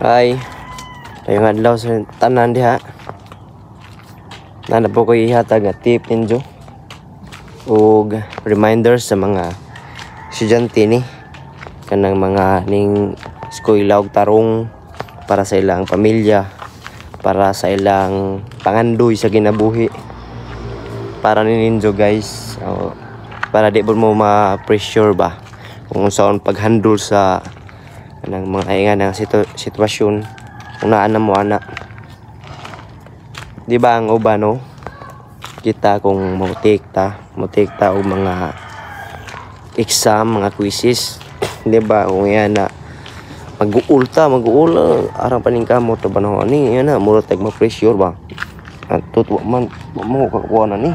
Hi. Ngayong adlaw sa tanan diha. Naa na po ko ihatag nga tip ninyo ug reminder sa mga estudyante ni kanang mga ning eskwela og tarong para sa ilang pamilya, para sa ilang pangandoy sa kinabuhi. Para ni ninyo, guys. O, para di mo ma-pressure ba kung unsaon pag-handle sa kanang mga inga ng sitwasyon kung naa na mo ana. Di ba ang uban, no, kita kung mo-take ta og mga exam, mga quizzes, di ba, kung yan na mag-uul ta, mag-uul, arang paningkamot ta ba na ani yan na, mura tag ma-pressure ba at wa man wa mo kakuha na ni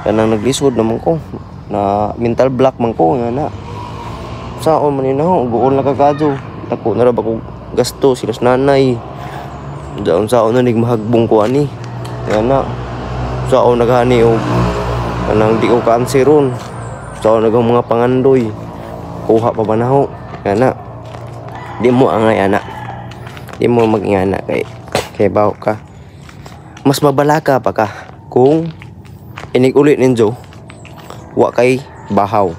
kanang naglisod naman ko na mental block man ko nga na saon man ni na guol na kakadyo, dako na ra ba ko gasto sila sa nanay, daon saon na nig mahagbong ko ani nga na saon naghani og kanang di ko kaansiron, saon nag mga pangandoy, kuha pa ba naho nga na di mo angay ana, di mo magingana kay bawo ka, mas mabalaka pa ka kung inig uli ninyo wa kay bahaw,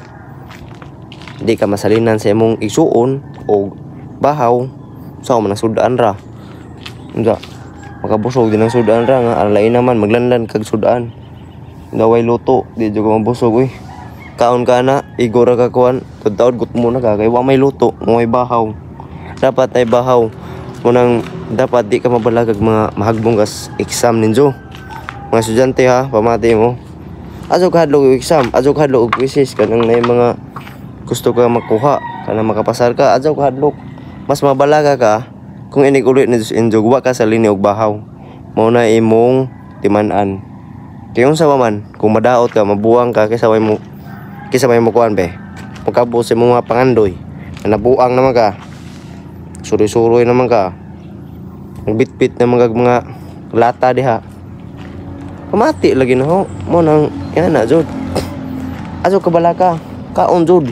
di ka masalinan sa imong igsuon o bahaw sa man ang sudan ra. Unsa makabusog din ang sudan ra nga alay naman maglanlan kag sudan, gaway luto, di jud ka mabusog, uy. Kaon ka na, igo ra ka kuan, taod gutom na ka kay wa may luto, may bahaw. Dapat ay bahaw munang dapat di ka mabalagag mga mahagbong kas exam ninyo, mga estudyante ha. Pamati mo, adyo kahadlok og exam, adyo kahadlok og quizzes, kanang nay mga gusto ka makuha, kanang makapasar ka, adyo kahadlok. Mas mabalaga ka kung inig uli ni Diyos injog wa ka sa lini og bahaw. Mao na imong timan-an kay unsa pa man kung madaot ka, mabuang ka, kaysa may mo kuan be, makabot sa imong mga pangandoy. Nabuang naman ka, suroy-suroy naman ka, nagbitbit naman kag mga lata diha, pamati lagi na ho mo nang yan na jud. Aso ka balaka, kaon jud,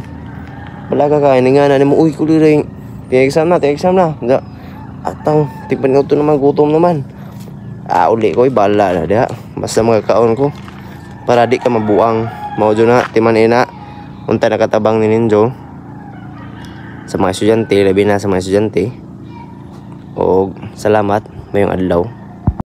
balaga ka ini nga na nimo, uy, kuliring ti exam na, ti exam na. Da atang tipan nga naman, gutom naman, ah, uli ko, bala na diha, basta mga kaon ko, para di ka mabuang. Mao jud na timan ina unta nakatabang ni ninyo sa mga estudyante, labi na sa mga estudyante. Og salamat, mayong adlaw.